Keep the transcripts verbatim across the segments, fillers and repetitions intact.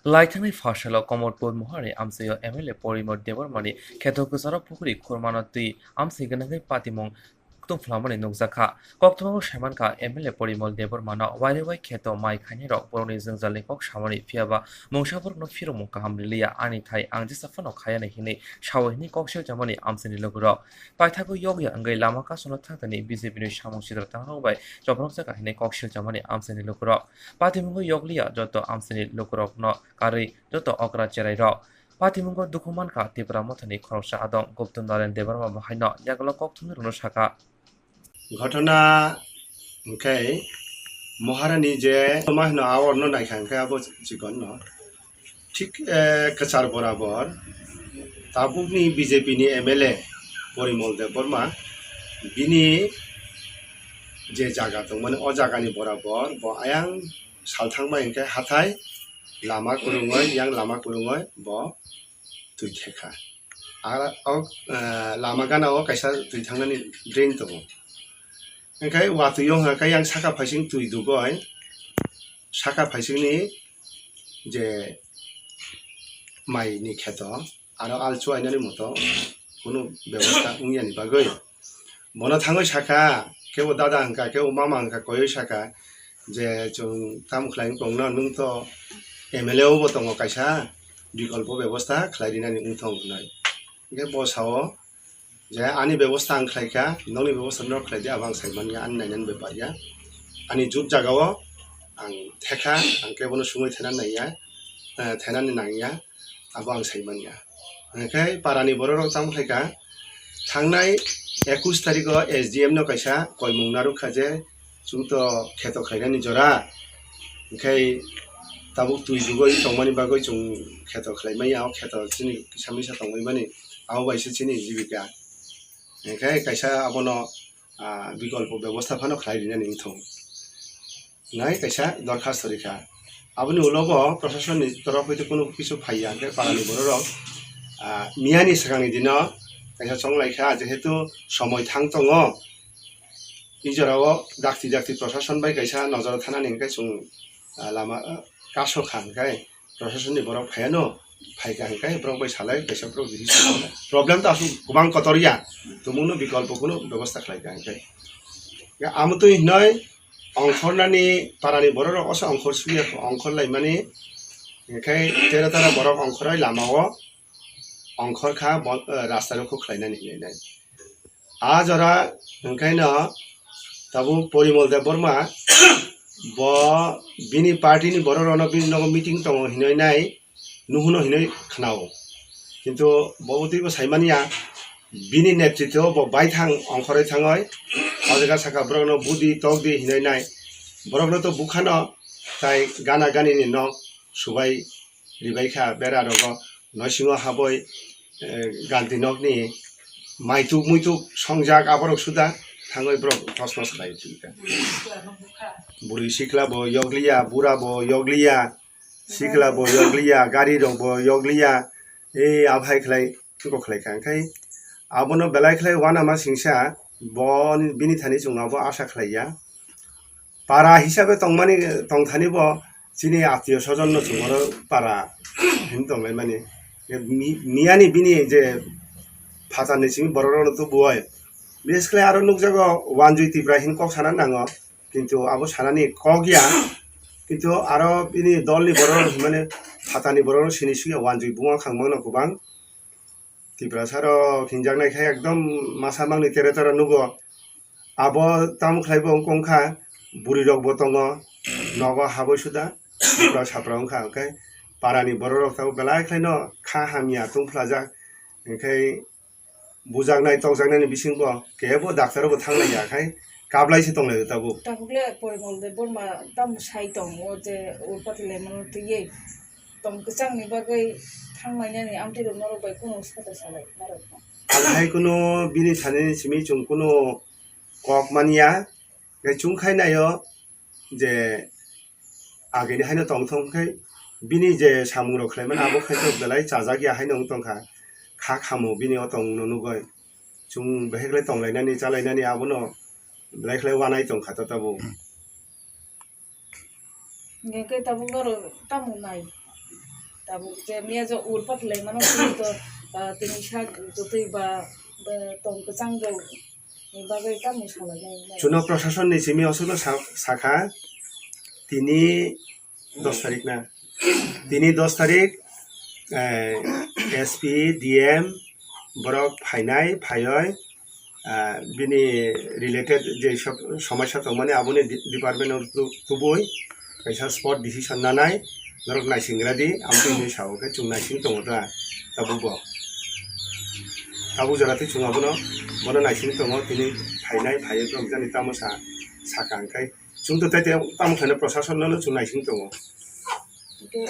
Laithangni pharsalo Komorpur Moharani amchaio M L A Porimol Debbarmani kheto kwcharo pukhuri khurmano twi amchai gwnangwi patimung tungphlamani nukjakha. Koktwmao saimankha, M L A Porimol Debbarmano wairwi wai kheto mai khainairok borokni jwngjalni kok samani, phiyaba mungsa borokno phirokmung kaham riliya, ani thai ang jesa phano khayani hinwi sawi hinwi kok siljamani amchaini lukurok. Paithago yokya wngwi lama kasongo thangtani B J P ni samung sitra tangrok bai chopropjak hinwi kok siljamani amchaini lukurok. Patimungo yokliya joto amchaini lukurokno karwi joto okra cherairok. Patimungo dukhu mankha Tipra Mothani khoroksa adong Gupta Naren Debbarma bahaino yagulo kokthumni rwno sakha. Ghotona hwnkhe Moharani je ma hwno aorno naikha hwnkhe abo chikonno. Thik, eh, kwchar borabor tabukni B J P ni M L A Porimol Debbarma bini je jaga tongmani o jagani borabor bo ayang salthang bai hwnkhe hathai lama kwrwngwi yang lama kwrwngwi bo twi thekha. Ar o, eh, lama gana o kaisa twi thangnani drain tongo. Hwnkhe watwi o hwnkhe yang saka phaising twi dugoi saka phaisingni je mai ni kheto aro alchu ainani moto kunu bebosta wngyani bagwi bono thangwi sakha, kebo dada hwnkha, kebo mama hwnkha, koiwi sakha je, "Chwng tamo khlai wng tongno, nwng to M L A o bo tongo kaisa bikolpo bebosta khlai rinani wng thong," hwnwi. Hwnkhe bo sao je, "Ani bebosta ang khlai kha, nokni bebosta norok khlai di, abo ang sai manya, ani nainani bepar ya. Ani jut jaga o ang thekha, ang kebono sungwi thena naiya, eh, thenani nangya, abo ang sai manya." Hwnkhe parani bororok tamo khlaikha, thangnai ekush tarikh o S D M no kaisa koimung narwkha je, "Chwng to kheto khlainani jora, hwnkhe tabuk twi jugoi tongmani bagwi chwng kheto khlai manya, o kheto chini kisa misa tongwi mani, abo bai se chini jibika." Hwnkhe kaisa abono, ah, bikolpo bebosta phano khlai rinani wngthong nai kaisa dorkhasto rikha. Aboni ulo bo proshasonni torof hoite kunu kisu phaiya, hwnkhe parani bororok, ah, miyani swkangni dino kaisa chonglaikha, jehetu somoi thang tongo, i jorao dakti dakti proshason bai kaisa nojoro thanani hwnkhe chwng, ah, lama, ah, kaso kha hwnkhe prosasonni borok phaiano, phaikha hwnkhe borok bai salai kaisa borok decision lainai. Problem to aswk kwbang kotor ya, tumungno bikolpo kunu bebosta khlaikha hwnkhe. Ya, amotwi hinoi ongkhornani parani bororok oso ongkhor suya, ongkhor laimani, hwnkhe tera tera borok ongkhoroi lamao ongkhor kha, bo-, eh, rasta rokho khlainani hinwi nai. A jora hwnkhaino tabuk Porimol Debbarma bo bini party ni borok rokno bini nogo meeting tongo hinwi nai, nuhuno hinwi khnao. Kintu bo twibo saimanya bini netritwo bo baithang ongkhorwi thangoi o jaga saka borokno budi tokdi hinwi nai. Borokno to bukhano tai gana gani ni nok subai ribai kha, bera rogo noisingo haboi, eh, ganti nokni maituk muituk songjak aborok suda thangoi borok thos thos khlai thangkha. Bwrwi sikla bo yokliya, bura bo yokliya, sikla bo yokliya, gari rok bo yokliya, ei aphai khlai khlaikha. Hwnkhe abono belai khlai uanama singsa bo bini thani chwng abo asa khlaiya. Para hisabe tongmani, tongthani bo chini atio sojon no chwng oro para hin tonglaimani. Mi-, miyani bini je phatarni simi borok rok no tubuoi. Bises khlai aro nukjago Wanjui Tipra hin kok sana nango, kintu abo sanani kok ya. Kintu aro bini dolni borok rok hinmani phatarni borok rok sini suya Wanjui buma khangmano kwbang. Tiprasa rok hinjaknai khe ekdom masa mangni tere tara nugo. Abo tamo khlai bo wngkong kha, bwrwi rok bo tongo, nogo habwi suda, bwrok sapra wngkha, hwnkhe parani borok rok tabuk belai khlaino kha hamya tungphlajak, hwnkhe bujaknai tokjaknai ni bisingo kebo doctor bo thanglaiya khai kablai se tonglai tabuk. Tabuk le Porimol Debbarma tamo sai tong o je urpati laimano twiwi tong kwchangni bagwi thanglainani amtwi rok norok bai kunu sata salai narwkha. Ang hai kunu bini thani simi chwng kunu kok manya, hwnkhe chwng khai naio je agini haino tongthok khe bini je samung rok khlaimani abo khe to belai chajak ya haino wng tongkha, kha khamo bini o tongmung no nugwi chwng behekle tonglainani chalainani abono belai khlai uanai tongkha to tabuk. Hingke tabuk norok tamo nai? Tabuk je miya jo urpa khlai mano, chini to, ah, tini sak jotoi ba, ba tong kwchang rok ni bagwi tamo salai nai. Chuno prashason ni simi osono sa-, sakha, tini dos tarik na, tini dos tarik, eh, S P, D M, borok phainai, phaioi, ah, bini related je sob-, somosya tongmani aboni di-, department o tu-, tubui kaisa spot decision nanai, norok naisinggra di, amtwi hinwi sao khe chwng naising tongo ta, tabuk bo. Tabuk jora tei chwng abono, bono naising tongo, tini phainai, phaiwi borok jani tamo sa, sakha hwnkhe. Chwng to tei tei tamo khlaina, prashason no chwng naising tongo. Hwnkhe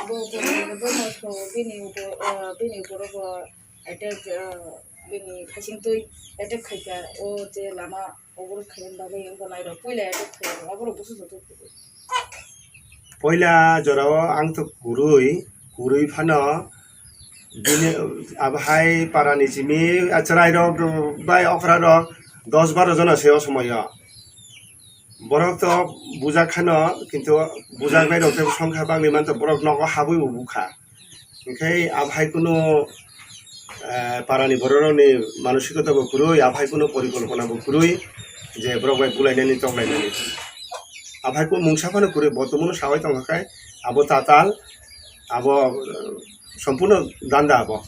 bo, bo, bo, bo motho bini upo, ah, bini borok bo attack, ah, bini khasing twi attack khaikha, o je lama oboro khaina bagwi wngkha nairok, puila attack khaio, aborok busu joto. Puila jorao ang to kwrwi, kwrwi phano bini, abohai parani simi chwrairok bai okrarok dos baro jona se o somoyo. Borok to bujak khano, kintu bujak bai rok tei songkha bagwi manto, borok nogo habwi bo bukha. Hinkhe abohai kunu, eh, parani bororokni manosikota bo kwrwi, abohai kunu porikolpona bo kwrwi je borok bai bulainani toklainani. Abohai kunu mungsa phano kwrwi, bo tongmano sawi tongkha khe abo tatal, abo, eh, sompurno danda abo.